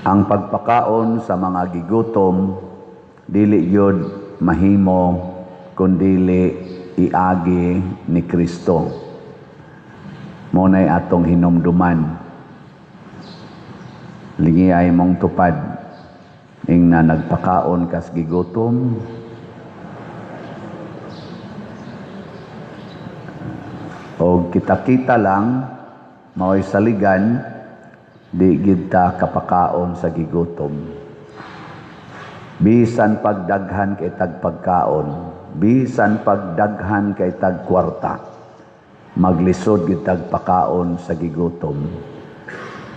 Ang pagpakaon sa mga gigutom dili gyud mahimo kun dili iagi ni Kristo. Mao nay atong hinumduman. Lingi ay mong tupad ing na nagpakaon kas gigutom, o kita-kita lang mao'y saligan, di gid ta kapakaon sa gigutom. Bisan pagdaghan kay tag pagkaon, bisan pagdaghan kay tag kwarta, maglisod gid tag pakaon sa gigutom.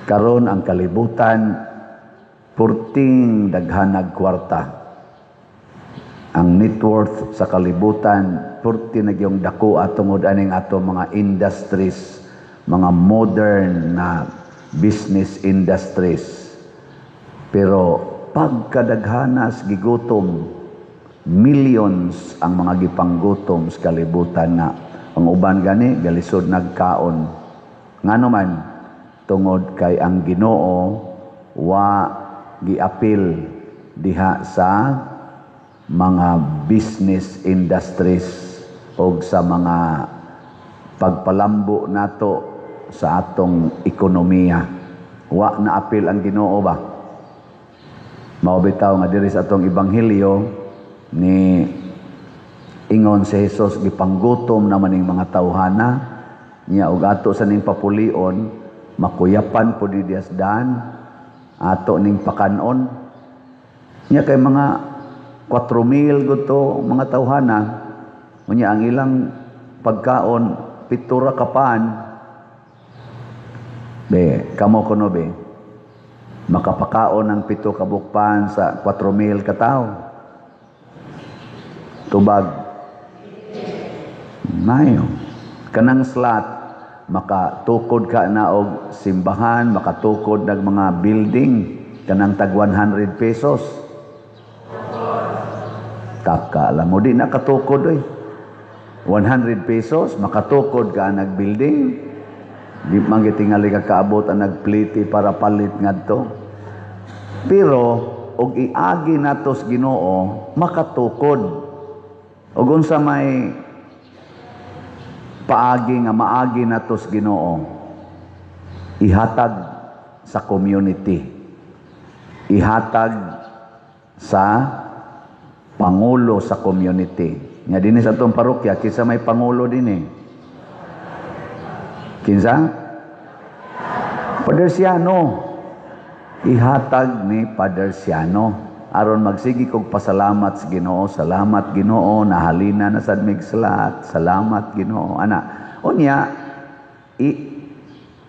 Karon ang kalibutan purting daghanag kwarta. Ang net worth sa kalibutan purti na gyung dako tungod aning ato mga industries, mga modern na business industries. Pero pagkadaghanas gigutom, millions ang mga gipanggutom sa kalibutan nga ang uban gani galisod nagkaon. Ngano man? Tungod kay ang Ginoo wa giapil diha sa mga business industries og sa mga pagpalambo nato sa atong ekonomiya. Wa na apil ang Ginoo ba? Mao bitaw nga diri sa atong ebanghelyo ni ingon si Jesus, gipanggutom naman ning mga tawhana niya og ato sa ning papulion, makuyapan po di dan ato ning pakanon niya kay mga 4,000 gudto mga tawhana. Unya ang ilang pagkaon 7 ra ka pan. Be, kamo kuno be, makapakaon ng 7 ka bukpan sa 4,000 ka tao? Tubag. Mayo. Kanang slot, makatukod ka na og simbahan, makatukod ng mga building, kanang tag 100 pesos. Taka, alam mo, di nakatukod oy. 100 pesos, makatukod ka nag building. Di man gitingali ka kaabot ang nagpliti para palit ngadto. Pero og iagi natos Ginoo, makatukod. Og unsa may paagi nga maagi natos Ginoo? Ihatag sa community. Ihatag sa pangulo sa community. Nga dinhi sa atong parokya, kinsa may pangulo dinhi? Kinsa? Father Siano. Ihatag ni Father Siano. Aron magsigi kog pasalamat sa Ginoo. Salamat, Ginoo, nahalina na sad mig salat. Salamat, Ginoo. Ana. Unya i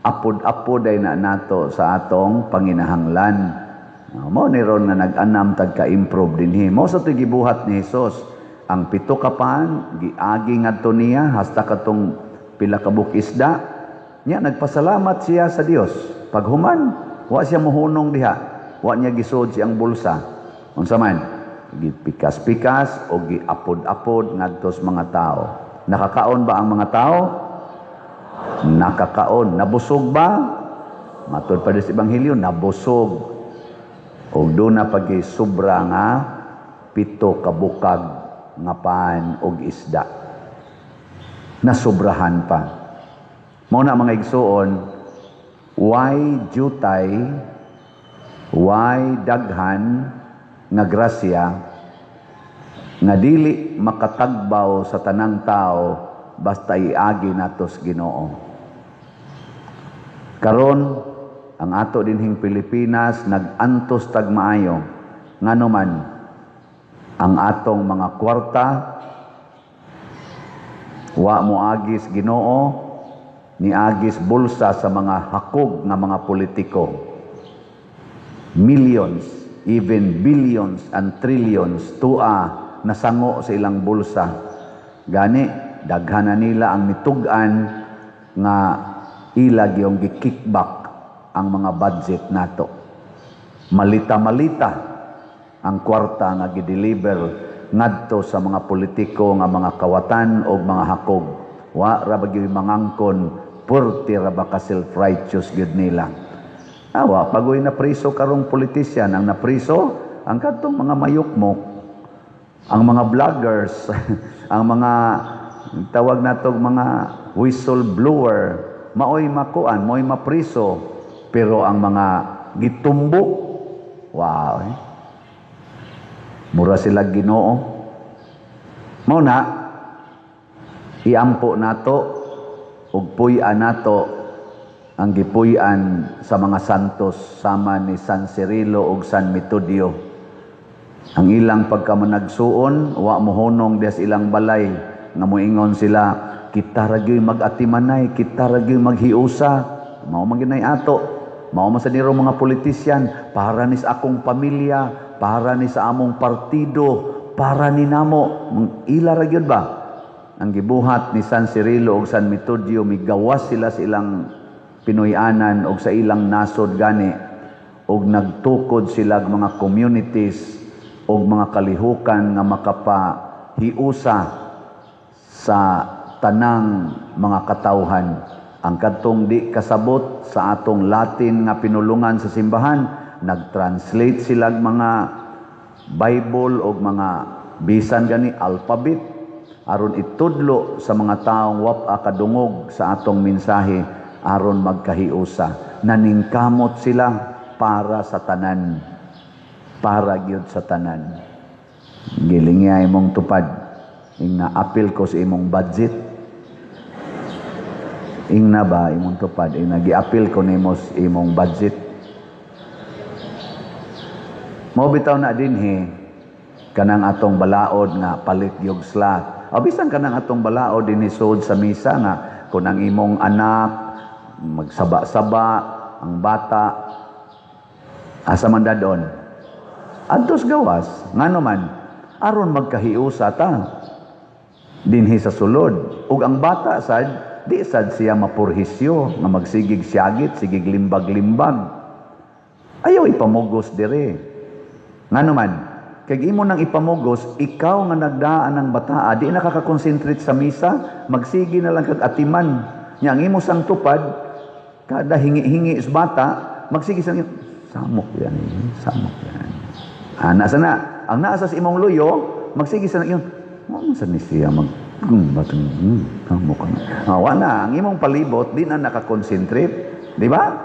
apod-apod ay na nato sa atong panginahanglan. Mo ni ron nga nag-anam tag ka-improve dinhi. Mo sa to'y gibuhat ni Jesus. Ang 7 ka pan giagi ngadto niya hasta katong pila ka buok isda. Nya nagpasalamat siya sa Dios. Paghuman, wa siya mohunong diha. Wa niya gisod siyang bulsa. Unsa man? Gipikas-pikas o giapod-apod ngadto sa mga tao. Nakakaon ba ang mga tao? Nakakaon. Nabusog ba? Matod pa sa Ebanghelyo, nabusog. Og doon na pagi sobra nga 7 ka bukag nga pan og isda. Nasobrahan pa. Mao na, mga igsuon, why jutay, why daghan nga grasya nga dili makatagbaw sa tanang tao basta iagi natos Ginoo. Karon ang ato dinhing Pilipinas nag-antos tag maayo, ngano man ang atong mga kwarta wa moagis Ginoo, niagis bulsa sa mga hakog nga mga politiko. Millions, even billions and trillions tua nasango sa ilang bulsa. Gani daghan na nila ang mitug-an nga ila gyung gi-kickback ang mga budget nato. Malita-malita ang kwarta nga gi-deliver ngadto sa mga politiko nga mga kawatan o mga hakog. Wa ra ba gyud mangangkon, purti ra ba ka self-righteous gyud nila. Awa, pagoy na priso karong politician, ang napriso, ang kadtong mga mayukmok, ang mga vloggers, ang mga tawag natog mga whistleblower, maoy makuan, maoy mapriso, pero ang mga gitumbok, wow, eh. Mura sila Ginoo. Mao na iampo nato ug puy-an nato ang gipuy-an sa mga santos sama ni San Cirilo ug San Metodio. Ang ilang pagkamanagsuon, wa mohunong diha sa ilang balay nga moingon sila, "Kita ra gyud mag-atimanay, kita ra gyud maghiusa." Mao man gyud ato. Mao man sa niro mga politisyan, "Para ni sa akong pamilya, para ni sa among partido, para ni namo." Ila ra gyud ba? Ang gibuhat ni San Cirilo ug San Metodio, migawas sila sa ilang Pinoy-anan og sa ilang nasod gani og nagtukod sila og mga communities og mga kalihukan nga makapahiusa sa tanang mga katawhan. Ang kadtong di kasabot sa atong Latin nga pinulungan sa simbahan, nag-translate sila og mga Bible og mga bisan gani alphabet aron itudlo sa mga taong wa kadungog sa atong mensahe aron magkahiusa. Naningkamot sila para sa tanan. Para gyud sa tanan. Gilingya imong tupad. Ingna, apil ko sa imong budget. Ingna ba imong tupad? Ingna, giapil ko nimo sa imong budget. Mao bitaw na dinhi kanang atong balaod nga palit yung slot. O bisan kanang atong balaod dinhi sud sa misa nga kung ang imong anak magsaba-saba ang bata, asa man dadon? Adtos gawas. Ngano man? Aron magkahiusa ta dinhi sa sulod. Ug ang bata sad, di sad siya mapurhisyo nga magsigig siyagit, sigig limbag-limbag. Ayaw ipamugos dire. Ngano man? Kay imo nang ipamugos, ikaw nga nagdaan ng bataa, di na ka ka-concentrate sa misa, magsige na lang kag atiman. Nya ang imo sang tupad, kada hingi-hingi sa bata, magsige sa samok yan, samok yan. Ana sana, ang naa sa imong luyo, magsige sa ingon, mo sa ni siya mag batang samok ka na. Ah, wa na ang imong palibot, di na nakakonsentrate, di ba?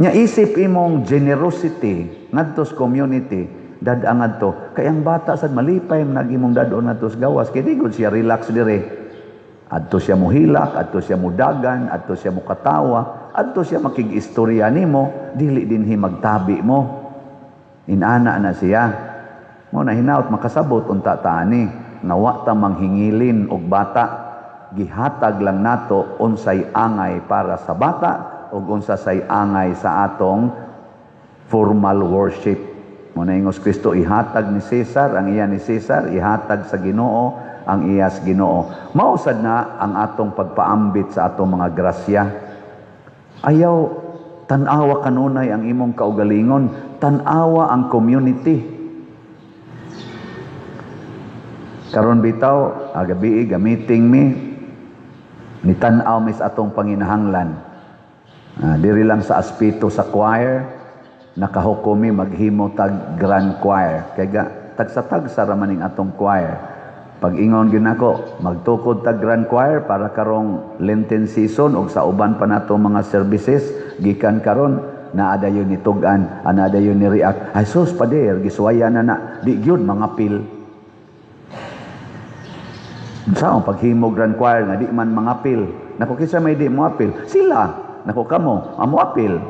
Nya isip imong generosity ngadto sa community, dad-a ngadto kay ang bata sad malipay man nag imong dad-on ngadto sa gawas kay di gud siya relax dire. Adto siya mohilak, adto siya mudagan, adto siya mukatawa, adto siya makig-istorya nimo, dili dinhi magtabi mo. Inana na siya. Mo na hinaut makasabot unta ta ani nga wa ta manghingilin og bata, gihatag lang nato unsay angay para sa bata ug unsa say angay sa atong formal worship. Mo na ingos Kristo, ihatag ni Cesar ang iya ni Cesar, ihatag sa Ginoo ang iya sa Ginoo. Mao sad na ang atong pagpaambit sa atong mga grasya. Ayaw tan-awa kanunay ang imong kaugalingon, tan-awa ang community. Karon bitaw, agabi gamiting mi ni tan-aw mis atong panginahanglan. Diri lang sa aspeto sa choir, nakahukom mi maghimo tag grand choir. Kay ga tagsa-tagsa ra man ning atong choir. Pag ingon gyud nako, magtukod tag grand choir para karong Lenten season ug sa uban pa nato mga services gikan karon, naa dayon ni tug-an, ana dayon ni react. "Ay sus, pader, gisuwaya na na, di gyud mga pil." Sa ang paghimo grand choir nga di man mga pil. Nako, kinsa may di mo apil? Sila. Nako kamo, amo apil.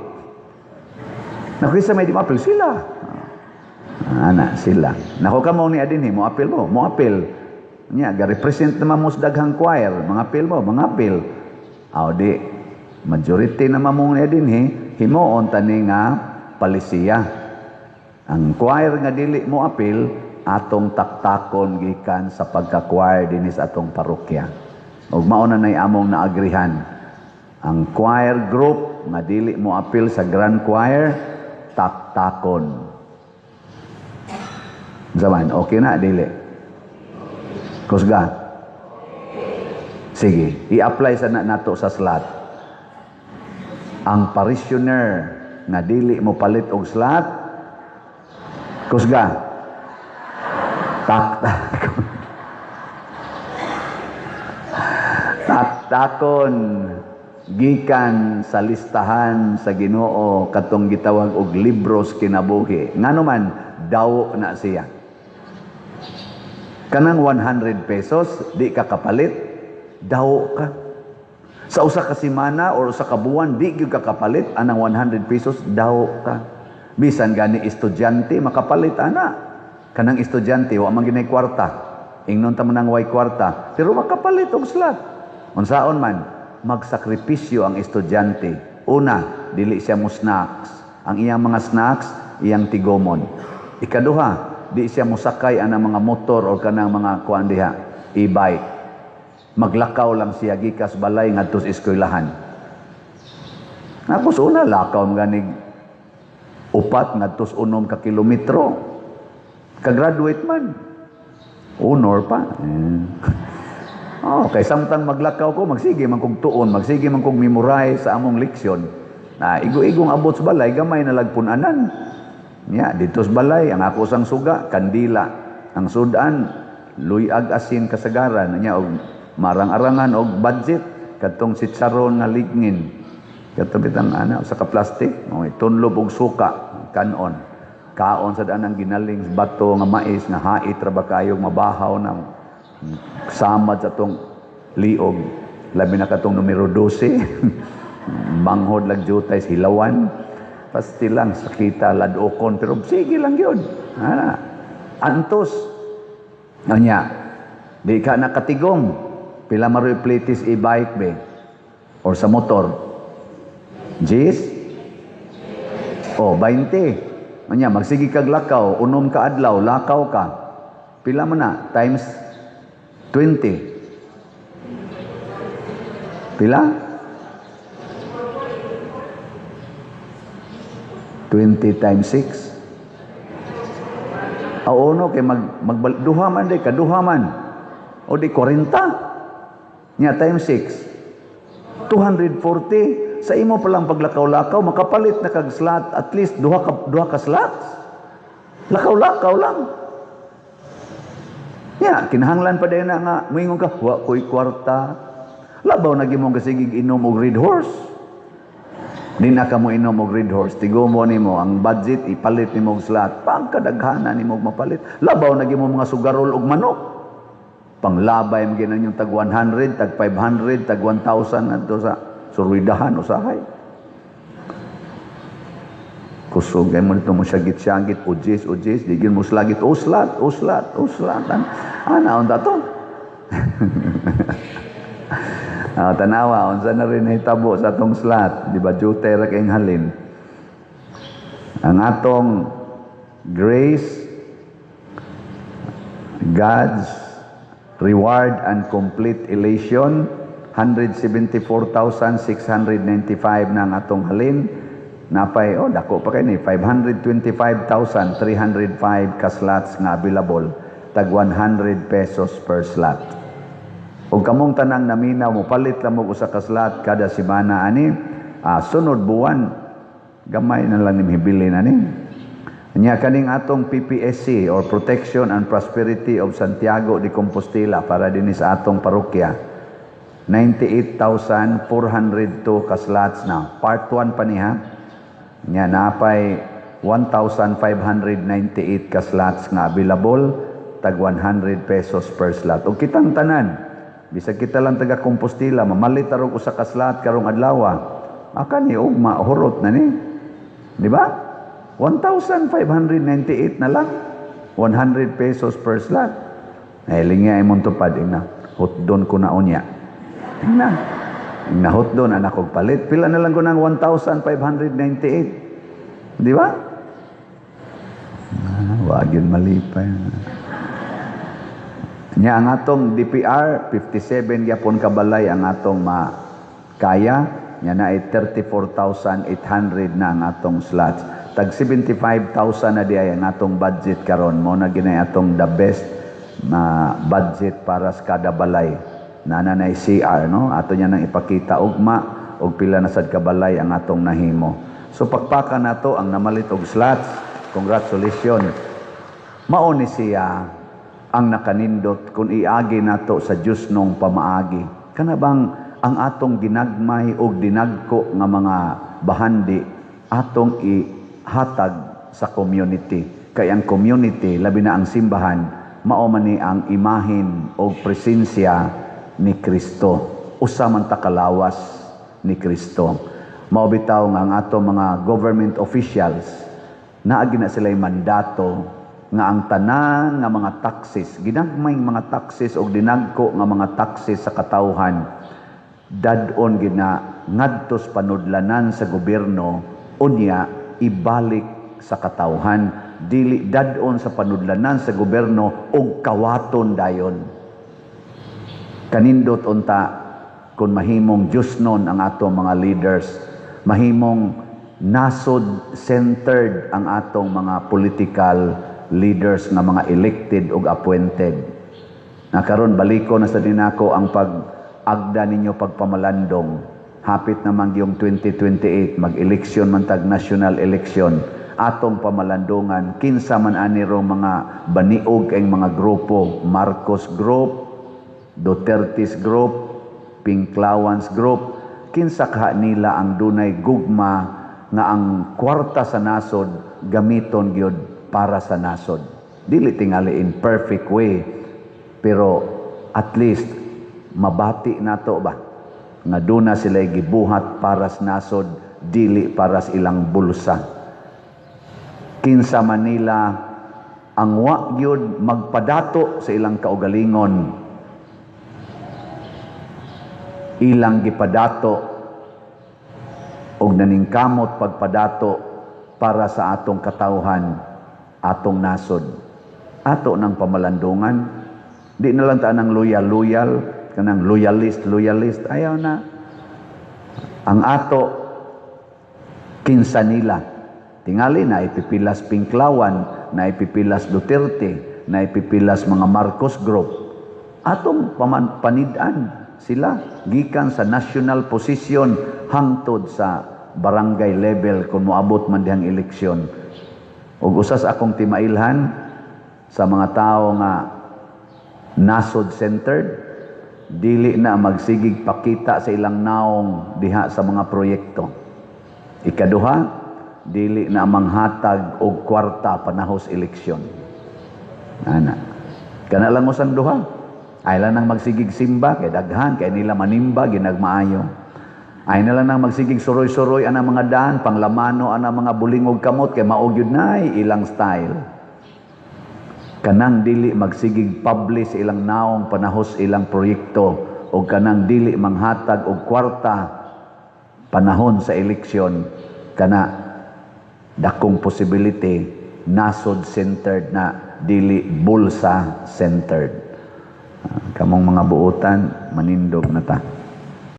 Nako, kinsa may di mo apil? Sila. Ana sila. Nako kamo ni adinhi mo apil mo, mo apil. Nya ga-represent naman mo sa daghang choir, mga apil mo, mga apil. Aw di majority naman mo ni adinhi, himuon tani nga palisiya. Ang choir nga dili mo apil, atong taktakon gikan sa pagka-choir dinhi sa atong parokya. Ug mao na nay among naagrihan. Ang choir group nga dili mo apil sa grand choir, taktakon. Zaman, okay na dili? Kusga. Sige, i-apply sa na nato sa slot. Ang parishioner Nga dili mo palit og slot, kusga. Tak-takon. Tak-takon gikan sa listahan sa Ginoo katong gitawag og libros kinabuhi. Ngano man daw na siya. Kanang 100 pesos di ka kapalit, daw ka. Sa usa ka semana or usa ka buwan di gyud ka kapalit anang 100 pesos, daw ka. Bisan gani estudyante makapalit ana. Kanang estudyante wa man ginay kwarta. Ingnon ta man ang way kwarta, pero makapalit og slot. Unsaon man magsakripisyo ang estudyante. Una, dili siya mo snacks. Ang iyang mga snacks, iyang tigomon. Ikaduha, di siya mosakay anang mga motor o kanang mga kuan diha, e-bike. Maglakaw lang siya gikas balay ngadto sa eskwelahan. Tapos una, lakaw mga ganig 4 ngadto sa 6 ka kilometro. Kagraduate man. Honor pa. Oh, kay samtang maglakaw ko, magsige man kog tuon, magsige man kog memorize sa among leksyon. Na igo-igong abot sa balay, gamay na lagpunanan. Nya, dito sa balay, ang ako sang suga, kandila. Ang sudan, luyag asin kasagaran. Nya, og marang-arangan, og budget. Katong sitsaron nga ligngin. Katong bitang ana, sa ka-plastic, okay, tunlob og suka, kanon. Kaon sa daan ang ginaling, bato nga mais, nga hait ra ba kayo, mabahaw na samad sa atong liog. Labi na katong numero 12. Manghod lag jutay hilawan. Pasti lang sakita ladokon, pero sige lang yun. Ana. Antos. Anya, di ka nakatigom. Pila maroy plitis e-bike be? Or sa motor? Jis? O, 20. Anya, magsige kag lakaw, 6 ka adlaw, lakaw ka. Pila man na? Times 20. Pila? 20 times 6. Oo, no, kay duha man di, kaduha man. O di, 40. Nya, times 6. 240. Sa imo palang paglakaw-lakaw, makapalit na kag slot, at least duha ka slots. Lakaw-lakaw lang. Nya, kinahanglan pa din na nga, muingon ka, wa ko'y kwarta. Labaw na gimong kasigig inom og Red Horse. Di na ka mo inom og Red Horse. Tigomo nimo ang budget, ipalit nimo og slot. Pagkadaghana nimo og mapalit. Labaw na gimo mga sugarol og manok. Panglabay mo ginan yung tag 100, tag 500, tag 1,000 ngadto sa surwidahan usahay. Kusog ay mo nito mo syagit-syagit, ujis, ujis, di gyud mo slagit, uslat, uslat, uslat. Ana, unta to? Tanawa, unsa na rin nahitabo sa atong slot, di ba, jutay ra kayong halin. Ang atong grace, God's reward and complete elation, 174,695 na ang atong halin. Napay, oh, dako pa kay ni, 525,305 ka slots nga available, tag 100 pesos per slot. Ug kamong tanang naminaw, mopalit lang mo usa ka slot kada semana ani, sunod buwan gamay na lang nim hibilin ani. Nya kaning atong PPSC or Protection and Prosperity of Santiago de Compostela para dinhi sa atong parokya, 98,402 ka slots na. Part 1 pa niya. Nya napay 1,598 ka slots nga available, tag 100 pesos per slot. Ug kitang tanan, bisag kita lang taga Compostela, mamalit tarong usa ka slot karong adlaw. Aka ni ugma hurot na ni. Di ba? 1,598 na lang. 100 pesos per slot. Ay, lingya imong tupad, ingna. Hotdon ko na unya. Ingna. Ingna hotdon, anak kog palit. Pila na lang ko ng 1,598. Di ba? Wag yun malipay. Nya ang atong DPR, 57 gyapon kabalay ang atong makaya. Nya na ay 34,800 na ang atong slots. Tag 75,000 na di ay ang atong budget karon. Mo na ginay atong the best na budget para sa kada balay. Nana na CR, no? Ato niya nang ipakita ugma og pila na sad kabalay ang atong nahimo. So pakpakan nato ang namalit og slots. Congratulations. Mao ni siya ang nakanindot kung iagi nato sa Diyosnong pamaagi. Kana bang ang atong ginagmay og dinagko nga mga bahandi atong ihatag sa community? Kay ang community, labi na ang simbahan, mao man ni ang imahin og presensya ni Kristo. Usa man ta kalawas ni Kristo. Mao bitaw nga ang ato mga government officials, naagi na sila'y mandato nga ang tanan nga mga taxes, ginagmay mga taxes og dinagko nga mga taxes sa katawhan, dad-on gina ngadto sa panudlanan sa gobyerno, unya ibalik sa katawhan, dili dad-on sa panudlanan sa gobyerno og kawaton dayon. Kanindot unta kung mahimong Diyosnon ang ato mga leaders, mahimong nasod-centered ang atong mga political leaders nga mga elected ug appointed. Na karon, baliko na sa dinako ang pag-agda ninyo, pagpamalandong. Hapit naman yung 2028, mag-eleksyon man tag national election. Atong pamalandungan kinsa man ani ro mga baniog ang mga grupo, Marcos Group, Duterte's Group, Pinklawans Group, kinsa kaha nila ang dunay gugma nga ang kwarta sa nasod gamiton gyud para sa nasod. Dili tingali in perfect way, pero at least mabati nato ba nga duna sila gibuhat para sa nasod, dili para sa ilang bulsa. Kinsa man nila ang wa gyud magpadato sa ilang kaugalingon, ilang gipadato og naningkamot pagpadato para sa atong katawhan, atong nasod, ato ng pamalandungan. Di na lang ta ng loyal loyal, kanang loyalist loyalist, ayaw na. Ang ato, kinsa nila tingali na ipipilas Pinklawan, na ipipilas Duterte, na ipipilas mga Marcos Group, atong panid-an sila gikan sa national position hangtod sa barangay level kung moabot man dihang eleksyon. Ug usas akong timailhan sa mga tao nga nasod centered, dili na magsigig pakita sa ilang naong diha sa mga proyekto. Ikaduha, dili na manghatag og kwarta panahos eleksyon. Ana kana lang usang duha. Ay lang nang magsigig simba kay daghan kay nila manimba ginagmaayo. Ay na lang nang magsigig suroy-suroy ana mga daan panglamano ana mga bulingog kamot kay mao gyud nay ilang style. Kanang dili magsigig publish ilang naong panahos ilang proyekto o kanang dili manghatag og kwarta panahon sa eleksyon, kana dakong possibility nasod centered na, dili bulsa centered. Ah, kamong mga buotan, manindog na ta.